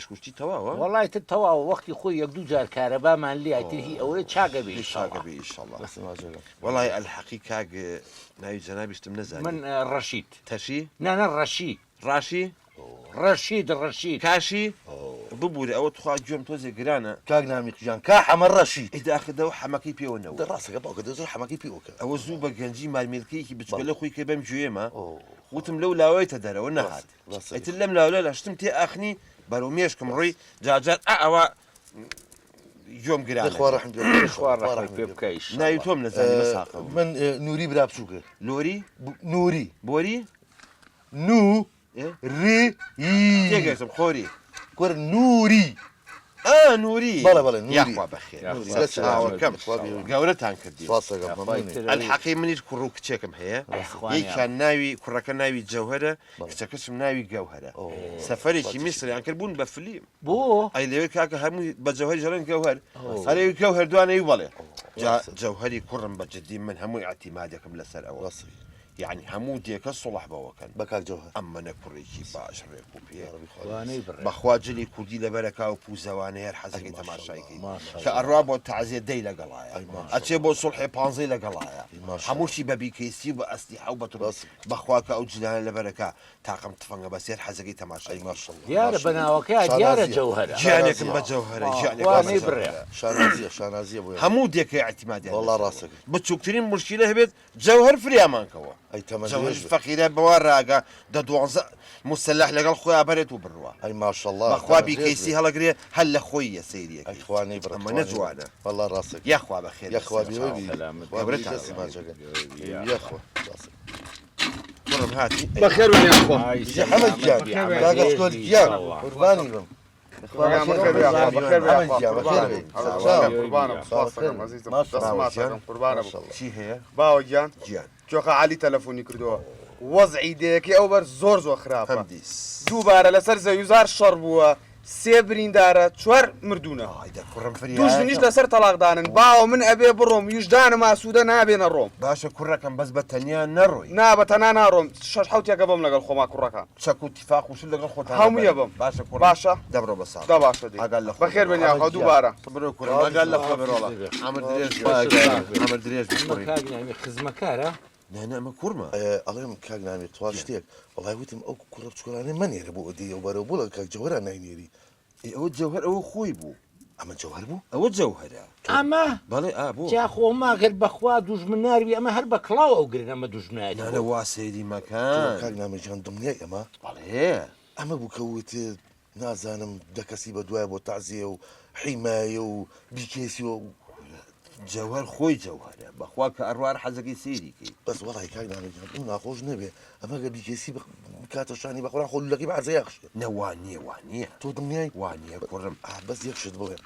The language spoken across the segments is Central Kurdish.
مێشک و شتی تەواوە؟ وەڵای تر تەواوە وەختی خۆی یەک دوو جار کارەبامان لێ تر هی ئەوەیە چاکە بێ هی چاکە ئیشەڵا. بێ ئیشەڵا. دەستت ماچەکەم. وەڵای ئەلحەقی کاک ناوی جەنابیشتم نەزانی. من ڕەشید. تەشی؟ نا نا ڕەشی. ڕاشی؟ ڕەشید ڕەشید. کاشی؟ ببورە ئەوە تخوا گوێم تۆزێ گرانە. کاک نامیق گیان کا حەمە ڕەشید. ئەی داخە دەو حەمەکەی پێوە نەوە. دە ڕاستەکە باوکە دە زۆر حەمەکەی پێوە کە. ئەوە زوو بە گەنجی مارمێلکەیەکی بچکۆلە خۆی کرد بەم گوێیەما وتم خوا. لەو لاوەیتە دەرەوە نەهات. ڕاستە ئیتر لەم لاولە لە شتم تێ ئاخنی بەرەو مێشکم ڕۆی جاجار ئا ئەوە گوێم دە خوا گرانە. ڕەحم پێ بکا خوا ئیشەڵا خوا ڕەحمت ڕەحمت پێ پێ بکا بکا. ناوی ئیشەڵا. تۆم نەزانی بەساقەوە. من نوری برا بچووکە. لۆری؟ نوری. بۆری؟ نو ری ی. تێگەشتم خۆری. کورە نوری. ئا نوری. بەڵێ بەڵێ نوری. یاخوا بەخێر. نوری. سەرچاوەکەم گەورەتان کردین. سپاس دەکەم مەمنونی. ئەلحەقی منیش کوڕ و کچێکم هەیە یەکیان ناوی کوڕەکە ناوی جەوهەرە کچەکەشم ناوی گەوهەرە سەفەرێکی میسریان کرد بوون بە فلیم بۆ؟ ئەی لەوێ کاکە هەمووی بە جەوهەری ژەڵێن گەوهەر هەرێ گەوهەر دوانەی بەڵێ جا جەوهەری کوڕم بە جدی من هەمووی ئیعتیمادێکم لەسەر ئەوە یەعنی هەموو دێکە سوڵح بەوەکەن. بە کاک جەوهەر. ئەمەنە کوڕێکی باش ڕێک و پێک. یاڕەبی خوا وانەی بڕێ. بەخوا جلی کوردی لەبەرەکا و پوزەوانەی هەر ئەی حەزەکەی تەماشای ماشەڵا کەی. کە ماشەڵا. ئەڕوا بۆ تەعزیە دەی لەگەڵایە. ئەی ماشەڵا. ئەچێ بۆ سوڵحێ پانزەی لەگەڵایە. ئەی ماشەڵا. هەمووشی بە بیکەیسی و بە ئەسلیحە و بە تڕ. ڕاست. بەخوا کە ئەو جلانە لەبەرەکا تاقم تفەنگە بەس هەر حەزەکەی تەماشای ئەی کەی. ماشەڵا دیارە بە ماشەڵا. ناوەکەیا دیارە شانازیە. جەوهەرە. گیانێکم شانازیە. بە جەوهەرە گیانێکم خوا بە نەیبڕێ. جەوهەرە. شانازیە شانازیە بۆ ئێمە. هەموو دێکە ئیعتیمادیان وەڵا لەسەر بووە. ڕاستەکەی. بچووکترین موشکیلە هەبێت جەوهەر فریامان کەوە. ئەی تەمەن درێژ جەوهەریش بێ. فەقیرە بەوا ڕاگا دە دوانزە موسەلەح لەگەڵ خۆیا بەرێت و بڕوا. ئەی ماشەڵا بەخوا تەمەن درێژ بیکەیسی بێ. هەڵەگرێ هەر لە خۆی یە سەیری ئەی ئەکەی. خوا نەیبڕێ ئەمە خوا نە نەیبڕێ. جوانە. وەڵا ڕاست ئەکەی. یاخوا بەخێر بێ یاخوا سەر بێوە چاوم. بی. سەلامەت خوا بێ گەورەتان دەستی کردین. ماچەکە. بێ یاخوا ڕاست ئەکەی. کوڕم هاتی؟ ئەی. بەخێر بێن یاخوا. ئای بژی حەمە سەلامەت گیان. بی بەخێر بێن. کاکە عەمە شکۆر درێژ بی گیان ئیشەڵا. قوربانی بم. خوا بەخێر بێ یاخوا بەخێر بێ حەمە یاخوا گیان بەخێر قوربانم بێی. قوربانم سەرچاوم. قوربانم سپاس بەخێر دەکەم بێی. ئەزیزم ماشەڵا. دەست باوە ماچ گیان. دەکەم قوربانم ماشەڵا. چی هەیە؟ باوە گیان گیان. چۆخە عەلی تەلەفۆنی کردەوە وەزعی دێیەکەی ئەو بەر زۆر زۆر خراپە هەمدیس. دووبارە لەسەر زەویوزار شەڕ بووە سێ بریندارە چوار مردوونە ئای دە کوڕم دوو ژنیش فریاکەم. لەسەر تەڵاقدانن باوە من ئەبێ بڕۆم ویژدانم ئاسوودە نابێ نەڕۆم. باشە کوڕەکەم بەس بە تەنیا نەڕۆی. نا بە تەنها ناڕۆم شەش حەوتێکە بەم لەگەڵ خۆما کوڕەکان. چەک و تیفاق و شت لەگەڵ خۆتانە هەموویە بەرن. بەم. باشە کوڕم باشە دەبڕۆ بە ساغ دە باشە دەی ئاگات لە خۆ بەخێر بێ بێن ڕۆڵە. یاخوا دووبارە. بڕۆ کوڕم ئاگات لە خۆ بێ ڕۆڵە. عەمر درێژ بێ. عەمر درێژ بێ ئەمە کوڕی. کاک نامی خزمەکارە؟ نا نا ئەمە کوڕمە. ئەڵێم کاک نامی تخوا گیان. شتێک وەڵای وتم ئەو کوڕە بچکۆلانەی مەنێرە بۆ ئەدێی ئەو بەرەو بۆ لەگەڵ کاک جەوهەرا ناینێری. ئێ ئەوە جەوهەر ئەوە خۆی بوو. ئەمە جەوهەر بوو؟ ئەوە جەوهەرە. ئەمە؟ بەڵێ ئا بۆ. جا خۆ ماگەر بەخوا دوژمناروی ئەمە هەر بە کڵاو ئەوگرن ئەمە دوژمنایەتی نا نا خۆی. وا سەیری تۆ مەکەن. کاک نامی گیان دڵنیای ئەمە؟ بەڵێ. ئەمە بوو کە وتت نازانم دە کەسی بە دوایە بۆ تەعزیە و حیمایە و بیکێسی و. جەوهەر خۆی جەوهەرە بەخوا کە ئەڕوا هەر حەزەکەی سەیری کەی. بەس وەڵای کاک نامی گیان دڵ ناخۆش نەبێ ئەمە گەر بیکێسی بکاتە شانی بەقوران خۆ لولەکەی بە عەرزە یاخشێ. نا وا نیە وا نیە. تۆ دڵنیای؟ وا نیە کوڕم. ئا بەس یەک شت بڵێم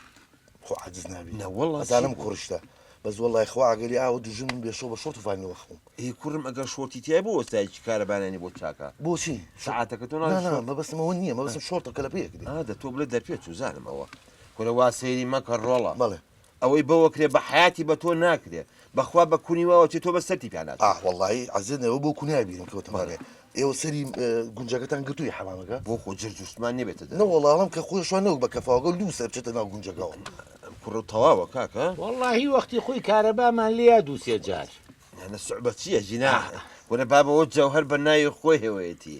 خۆ عاجز نابی نا وەڵا چی ئەزانم بوو؟ کوڕیشتە بەس وەڵای خوا ئاگەلی ئاوە دوژمن من بێ شەو بە شۆرت و فانیلەوە خەوم. ئێ کوڕم ئەگەر شۆرتی تیایە بۆ وەستایەکی کارەبانانی بۆ چاکە؟ بۆچی؟ سەعاتەکە تۆ نا ناڵێی نا شۆرت. مەبەستم ئەوە نییە مەبەستم شۆرتە کە لە پێ ئەکرێ. ئا دە تۆ بڵێ دەرپێ چوزانم ئەوە. کورە وا سەیری مەکە ڕۆڵە. بەڵێ. ئەوەی بەوە کرێ بە حەیاتی بە تۆ ناکرێ بەخوا بە کونی واوە چێ تۆ بە سەرتی پیا ناچێ. ئاه وەڵایی عەزێت نەبێ بۆ کونایە بیرم کەوتەوە بەڵێ. ئێوە سەری گونجەکەتان گرتووی حەمامەکە؟ بۆ خۆ جرج و شتمان نیە بێتە دەرەوە. نەوەڵا ئەڵێم کە خۆی شوان نەوەک بە کەفاوەکە لووسە بچێتە ناو گونجەکەوە. ئەم کوڕە تەواوە کاکە. وەڵاهی وەختی خۆی کارەبامان لێیا دوو سێ جار. نانا سوعبە چیە جیناح کورە بابە ئەوە جەوهەر بە ناوی خۆیەوەیەتی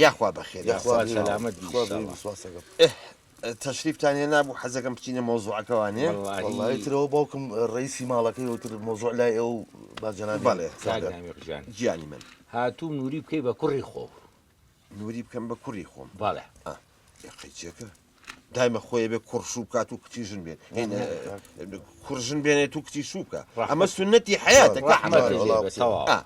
یاخوا بەخێر یاخوا یاخوا سەلامەت بی خوا بێ ئیشەڵا. سوپاسەکەم. ئه تەشریفتان هێنابوو حەزەکەم بچینە مەوزوعەکەوانێ. وەڵایی تر ئەوە باوکم ڕەئیسی ماڵەکەی و تر مەوزوع لای ئەو با جەنابی بەڵێ. کاک سادە. نامیق گیان. گیانی من. هاتووم نوری بکەی بە کوڕی خۆو. نوری بکەم بە کوڕی خۆم. بەڵێ. ئا ئێ قەیچێکە. دایمە خۆی ئەبێ کوڕ شوو بکات و کچی ژن بێن. کوڕ ژن بێنێت و کچی شوو بکا. ئەمە سوننەتی حەیاتە کاک ڕەحمەتت حەمە. لێ بێ تەواو. ئا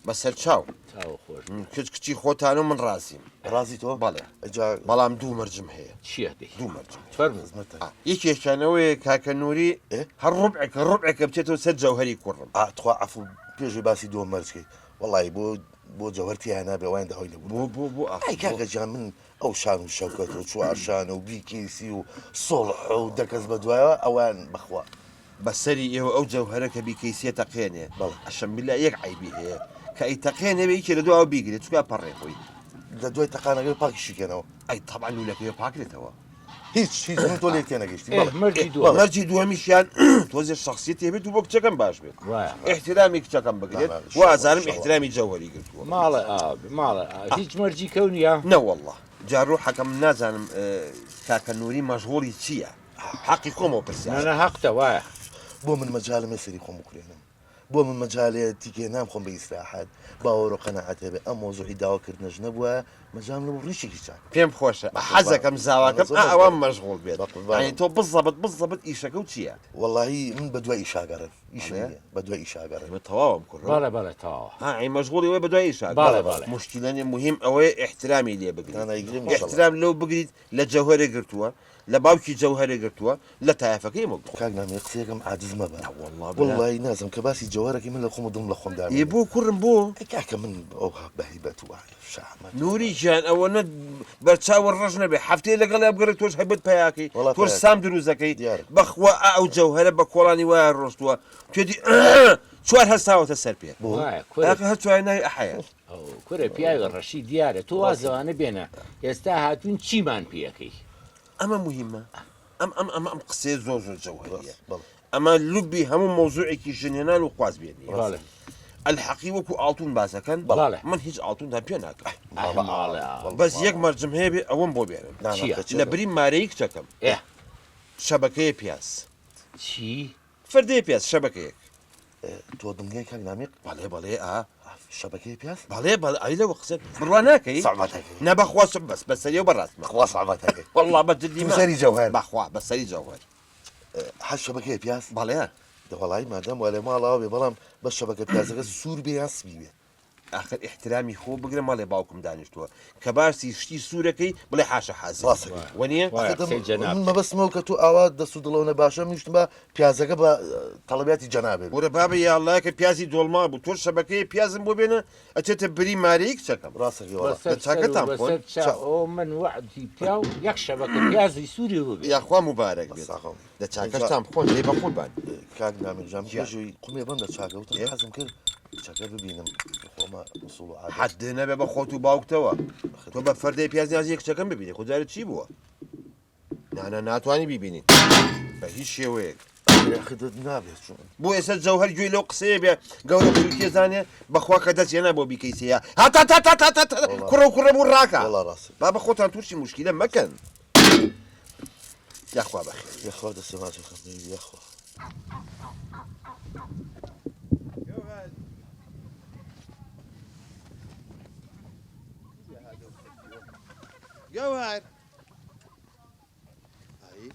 بەسەر چاو. چاو خۆش بێ. کچ کچی خۆتانە و من ڕازیم. ڕازی تۆ؟ بەڵێ. جا بەڵام دوو مەرجم هەیە. چییە دەی؟ دوو مەرجم هەیە. فەرموو. خزمەتە. ئا یەکێکیان ئەوەیە کاکە نوری ئێ؟ هەر ڕوبعێکە ڕوبعێکە بچێتەوە سەر جەوهەری کوڕم. ئا تخوا عەفوو پێش ئەوەی باسی دووەم مەرج کەی وەڵایی بۆ بۆ جەوهەر تیا نابێ وایان داوای لێ بۆ بوردن. بۆ بۆ ئاخر ئەی بۆ؟ کاکە گیان من ئەو شان و شەوکەت و چوارشانە و بیکەیسی و سوڵح و دە کەس بە دوایەوە ئەوان بەخوا. بە سەری ئێوە ئەو جەوهەرە کە بیکەیسیە تەقێنێ بەڵێ. ئەشەم بیلا یەک عەیبی هەیە کە ئەیتەقێنێ بێ یەکێ لە دواوە بیگرێ چونکە ئەپەڕێ خۆی. لە دوای تەقانەکەی پاکیشی کەنەوە. ئەی تەبعەن لولەکەی پاکرێتەوە. هیچ هیچ من تۆ لێک تێنەگەیشتی ئێ، بەڵێ مەرجی دووەم. مەرجی دووەمیشیان تۆزێ شەخسیەتی هەبێت و بۆ کچەکەم باش بێت وایە. ئیحترامی کچەکەم بگرێت نا، نا، وا ئەزانم ئینشەڵا. ئیحترامی جەوهەری گرتووە. ماڵە ئا ماڵە ئا هیچ مەرجی کەو نییە؟ نەوەڵڵا جا ڕوحەکەم نازانم کاکە نوری مەشغوڵی چییە حەقی خۆمەوە پرسیار. نا نا هەقتە وایە. بۆ من مەجالم هەیە سەری خۆم بخورێنم بۆ من مەجالێ تیکێ نام خۆم بە ئیسراحەت باوەڕ و قەناعەت هەبێ ئەم مەوزوعی داوا کردنەش نەبوایە مەجالم نەبوو ڕیشێکی چاک. پێم خۆشە حەزەکەم زاواکەم ئا ئەوە مەشغوڵ بێت یانی تۆ بزەبت بزەبت ئیشەکەو چییە؟ وەڵاهی من بەدوای ئیشا گەڕێم ئیشم نییە بەدوای ئیشا گەڕێم. ئێمە تەواوم کوڕم. بەڵێ بەڵێ تەواوە. ها ئەی مەشغوڵی ئەوەی بەدوای ئیشا بەڵێ بەڵێ. موشکیلە نیە موهیم ئەوەیە ئیحترامی لێ بگریت نا نا ئیگرم ئینشەڵا. ئیحترام لەو بگریت لە جەوهەرێ گرتووە لە باوکی جەوهەرێ گرتووە لە تایەفەکەی ئێمە گرتووە. کاک نامی قسەیەکم عاجز مەبە نەوەڵڵا برا. وەڵڵاهی نازم کە باسی جەوهەرەکەی من لە خۆم و دڵم لە خۆم ئێ دامێنێ. بۆ کوڕم بۆ؟ ئەی کاکە من ئەوها بە هەیبەت و شەهامەت و. نوری گیان ئەوەنە بەرچاوت ڕەش نەبێ هەفتەیە لەگەڵیا بگەڕێ تۆش هەیبەت پەیاکەی وەڵا تۆش پەیاکەم. سام دروست دەکەی دیارە. بەخوا ئا ئەو جەوهەرە بە کۆڵانی وایە ڕۆشتووە توێتی چوار هەستاوەتە سەر پێ. بۆ؟ وایە کورە. ئاخ هەر چوارە ناوی ئەحەیە. ئەو کورە پیاوی ڕەشی دیارە تۆ واز لەوانە بێنە ئێستا هاتوون چیمان پێ ئەکەی؟ ئەمە موهیمە ئەم ئەم ئەمە ئەم قسەیە زۆر زۆر جەوهەریە ڕاست بەڵێ. ئەمە لوبی هەموو مەوزوعێکی ژنهێنان و خوازبێنیە بەڵێ. ئەلحەقی وەکو ئاڵتون باسەکەن بەڵێ. من هیچ ئاڵتونتان پێ ناکەم ئەه ماڵێ ئا. بەس یەک مەرجم هەیە بێ ئەوەم بۆ بێنن نا نا چییە؟ کەچێ لە بری مارەیی کچەکەم ئێ. شەبەکەیە پیاز. چی؟ فردەیە پیاز شەبەکەیەک. تۆ دڵنیای کاک نامیق؟ بەڵێ بەڵێ ئا. شەبەکەی پیاز؟ بەڵێ بەڵێ ئەی لەوە قسە بڕوا ناکەی؟ سەعبەتەکەی. نا بەخوا سع بەس بەسەریەوە بەڕاستمە. خوا سەعبەتەکەی. وەڵڵا بە جدی تو سەری جەوهەر. بەخوا بەسەری جەوهەر. حەز شەبەکەیە پیاز؟ بەڵێ. دە وەڵایی مادام وا لە ماڵەوە بێ بەڵام بەس شەبەکە پیازەکە سوور بێ یان سپی بێت؟ ئاخر ئیحترامی خۆ بگرە مەڵێ باوکم دانیشتووە کە باسی شتی سوورەکەی بڵێ حاشا حازر ڕاست ئەکەی. وەنیە؟ وایە قسەی من جەنابتە. مەبەستم ئەوە کە تۆ ئاوا دەست و دڵەوە نەباشە من ویستم با پیازەکە بە تەڵەبیاتی جەنابێ بێ. وەرە بابە یاڵڵا کە پیازی دۆڵما بوو تۆش شەبەکەیە پیازم بۆ بێنە ئەچێتە بری مارەیی کچەکەم. ڕاست ئەکەی وەڵا. بەسەر دە سەر و چاکەتان بخۆن. بەسەر چاو ئەوە من وەعدی پیاو یەک شەبەکە پیازی سووری بۆ بێنە. یاخوا موبارەک بێت. ساغم. دە چاکەشتان بخۆن دەی بەقوربان. کاک نامیق جان گیان. پێش ئەوەی قومێ بەم لە چاکە وتم ئێ؟ حەزم کرد کچەکە ببینم خۆمە ئوسوڵ و عادەت. حەد نەبێ بە خۆت و باوکتەوە تۆ بە فەردەی پیاز نیازی کچەکەم ببینی خۆ جارێ چی بووە؟ نانا ناتوانی بیبینیت بە هیچ شێوەیەک. ئاخر نابێت چۆن. بۆ ئێستا جەوهەر گوێی لەو قسەیە بێ گەورە بووی تێزانێ بەخوا کە دەست هێنا بۆ بیکەی سێیە هەتا تا تا تا تا تا کوڕە و کوڕە بوو ڕاکە وەڵا ڕاستە. بابە خۆتان تووشی موشکیلە مەکەن یاخوا بەخێر. یاخوا دەستێ ماچ بکەم یاخوا. گەوهەر ئای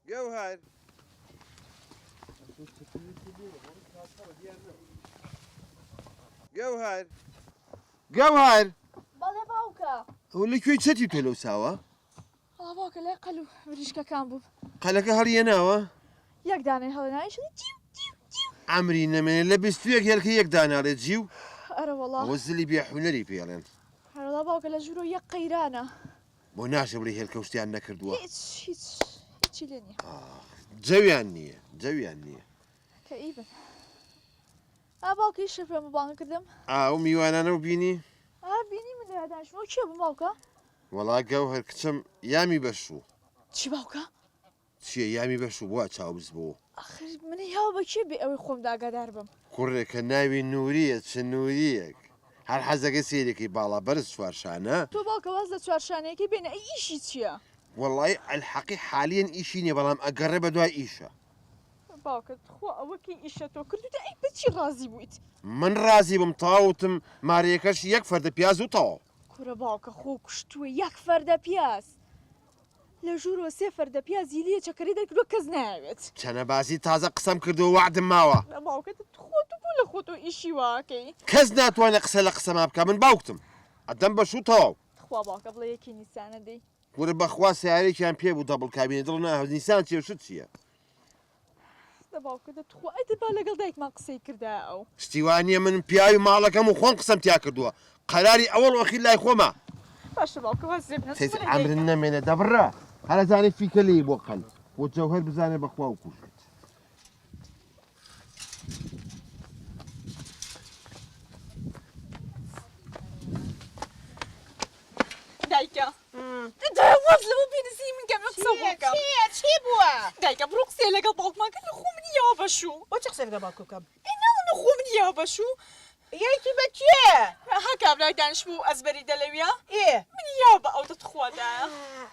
گەوهەر گەوهەر گەوهەر بەڵێ باوکە. ئەوە لە کوێی چەتی تۆ لەو ساوە؟ وەڵا باوکە لای قەل و مریشکەکان بووم. قەلەکە هەڵیەناوە؟ یەک دانەی هەڵێناوە ئیشەڵی جیو جیو جیو. عەمری نەمێنێ لە 21 هێلکە یەک دانە ئەڵێ جیو. ئەرە وەڵا. ئەوە زلی بێ حونەری پێ ئەڵێن. ئەرەوەڵا باوکە لە ژوورەوە یەک قەیرانە. بۆ ناشێ بڵێی هێلکە و شتیان نەکردووە؟ هیچ هیچ هیچی لێ نییە. ئاخ جەویان نییە جەویان نییە. کە ئی بن. ئا باوکە ئیشە پێم بانگ کردم. ئا ئەو میوانانەو بینی؟ ئا بینی من لەوێ دانیشتم ئەو کێ بوو باوکە؟ وەڵا گەوهەر کچم یامی بەشوو. چی باوکە؟ چیە یامی بەشوو بۆ چاوبز بوو؟ ئاخر منی هاو بە کێ بێ ئەوەی خۆم ئاگادار بم. کوڕێکە ناوی نوریە چ نوریەک هەر حەزەکەی سەیرەکەی باڵا بەرز چوارشانە. تۆ باوکە واز لە چوارشانەیەکەی بێنە ئەی ئیشی چیە؟ وەڵایی ئەلحەقی حالیەن ئیشی نیە بەڵام ئەگەڕێ بەدوای ئیشە. باوکە تخوا ئەوە کەی ئیشە تۆ کردوتە ئەی بەچی ڕازی بوویت؟ من ڕازی بووم تەواو وتم مارەیەکەش یەک فەردە پیاز و تەواو. کورە باوکە خۆ کوشتووە یەک فەردە پیاز لە ژوورەوە سێ فەردە پیازی لیە چەکەرەی دەرکردووە کەس نایەوێت. چەنە بازی تازە قسەم کردووە وەعدم ماوە. لە باوکە تخوا تۆ بۆ لە خۆتەوە ئیشی وا ئەکەی؟ کەس ناتوانێ قسە لە قسەما بکا من باوکتم ئەدەم بە شوو تەواو. تخوا باوکە بڵێ یەکی نیسانە دێی. کورە بەخوا سەیارەیەکیان پێ بوو دەبڵ کابینە دڵ ناهەو نیسان چیە و شت چیە. دە باوکە دە تخوا ئەی دە با لەگەڵ دایکمان قسەی کردایە ئەو. شتی وا نیە من پیاوی ماڵەکەم و خۆم قسەم تیا کردووە قەراری ئەوەڵ ئۆخیر لای خۆمە. باشە باوکە واز لێ بهێنە سەیس چوومە لای عەمرت دایکم. نەمێنێ دەبڕە هەر ئەزانێ فیکە لێی بۆ قەل بۆ جەوهەر بزانێ بەخوا و کوژێت. دایکە. دایە واز لەوە بێنە سەیری من کەم قسە بۆ بکەم. چییە چی بووە؟ دایکە بڕۆ قسەیە لەگەڵ باوکمان کە لە خۆ منی یاوە بەشوو. بۆ چی قسە لەگەڵ باوکم بکەم؟ ئەی ناڵێم لە خۆ منی یاوە بەشوو. یەکی بە کێ؟ ها کابرای دانیشتبوو ئەزبەری دەلەویە. ئێ. منی یاوە بە ئەو دە تخوا دایە.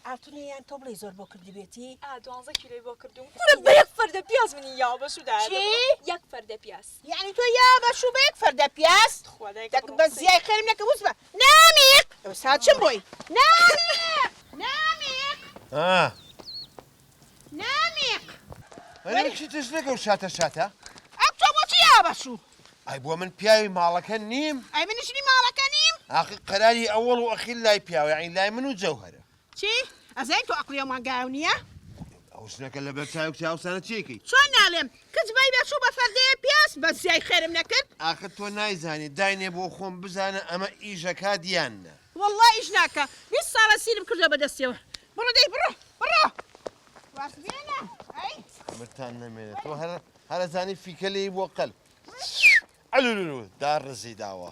ئاڵتونی یان تۆ بڵێی زۆر بۆ کردبێتی؟ ئا دوانزە کیلۆی بۆ کردووم. کورە بە یەک فەردە پیاز منی یاوە بەشوو دایە. چی؟ یەک فەردە پیاز. یەعنی تۆ یاوە بەشوو بە یەک فەردە پیاز؟ تخوا دایکە دەک بڕۆ بە قسەی زیای خێرم نەکە وس بە نامیق ئەوسا چم بۆی نامیق نامیق ها نامیق ئەرێ چی تش نەکە و شاتە شاتە ئەو تۆ بۆچی یاوە بەشوو؟ ئەی بۆ من پیاوی ماڵەکە نیم؟ ئەی منیش ژنی ماڵەکە نیم؟ ئاخر قەراری ئەوەڵ و ئەخیر لای پیاوە یەعنی لای من و جەوهەرە. چی؟ ئەزانی تۆ ئەقڵی ئەو مانگایەو نییە؟ ئەو ژنەکە لەبەر چاوی کچە هاوسانە چی ئەکەی؟ چۆن ناڵێم کچ بەی بەشوو بە فەردەیە پیاز بەس زیای خێرم نەکرد؟ ئاخر تۆ نایزانی داینێ بۆ خۆم بزانە ئەمە ئیش ئەکات یان نا. وەڵڵا ئیش ناکا 20 ساڵە سیرم کردوە بە دەستیەوە بڕۆ دەی بڕۆ بڕۆ واز بێنە ئەی. عومرتان نەمێنێ تۆ هەر هەر ئەزانی فیکە لێی بووە قەل. علولولو داڕزی داوە.